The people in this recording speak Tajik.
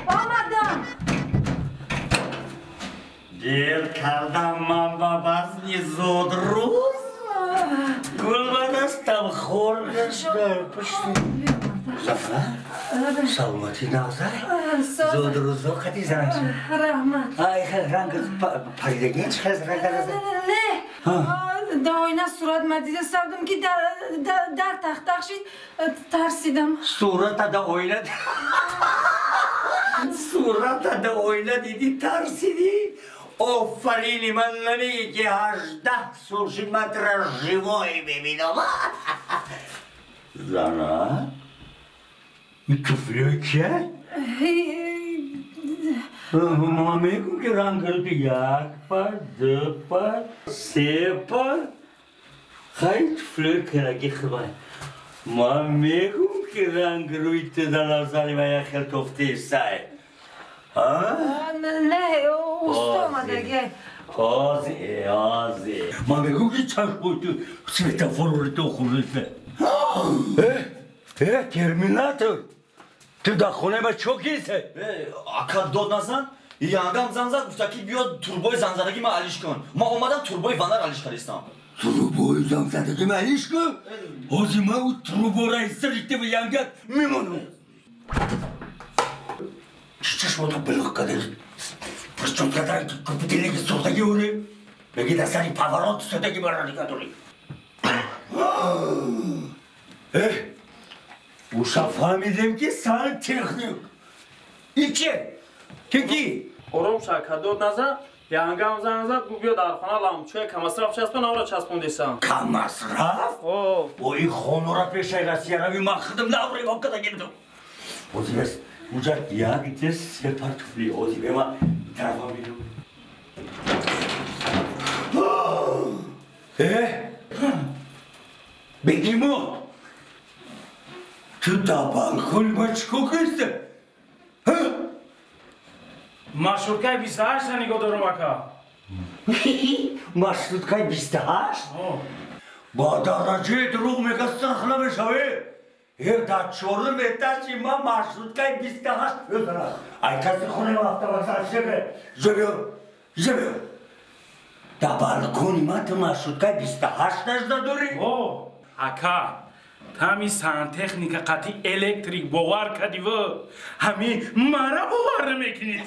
Омадам. Дер кардам ман ба вазни зодрӯз. Гул ба дастам хор гаштам. Пушти. Зафар? Саломатӣ нағзай? Зодрӯзо қати занаш. Раҳмат. Ай хел ранг паридагӣ чӣ хел ранг дорад? Не. Да оина сурат ма дида савдам ки дар тахтақ шид, тарсидам. Сурата да оина. Сурата да оина дидӣ тарсидӣ? Офарини ман намегӣ ки 18 сол шид ман тра живой мебинам. Зана? Ин туфлиҳои кия? Ман мегӯм ки ранг як пар, ду пар, се пар. Хай туфлиҳои кираги хубай. Ман мегӯм ки ранг рӯи ту дар назари ман як хел тофтесай. Не, уста омадаги. Озе, озе. Ман мегӯм ки чашмои ту светофорро ту хӯрдиста. Э, терминатор! Ту дар хонаи ман чо кисе? Ака дод назан, янгам зан зад, гуфта ки биё турбои занзадагӣ ман алиш кун. Ман омадам турбои ванар алиш кардистам. Турбои занзадагӣ ман алиш кун? Ҳозир ман ӯ трубора истаритиву янгат мемонам. Чашмота билиқ кадаги, причёскада купителеги сохтагӣ орӣ, меги дар сари поворот истодаги маро нигоҳ дорӣ. Э, уша фаҳмидем ки сантехник. Иче? Ки ки? Ором ша, дод назан, янгам занг зад, гуфт биё дар хона лампочкаи камасраф часпон, авра часпондесам. Камасраф? О. О, ин хонора пешаи Россия рави ман худам навремон када гирдам. Ҳозир бес, уҷа як де се пар туфли, ҳозир бе ман тарафам бинам. Э? Бегимо! Ту дар балкони ман чӣ кор кардӣ? Маршруткаи 28-ра нигоҳ дорам, ака. Маршруткаи 28? Ба дараҷаи дурӯғ мега сарх намешавӣ? Э, дар чорум этажи ман маршруткаи 28. Ай каси хонаи ман автовокзал шебе. Жебё, жебё. Дар балкони ман ту маршруткаи 28 нажда дорӣ? О, ака, ҳами сантехника қатъи электрик бовар кардиву, ҳами мара бовар намекунед.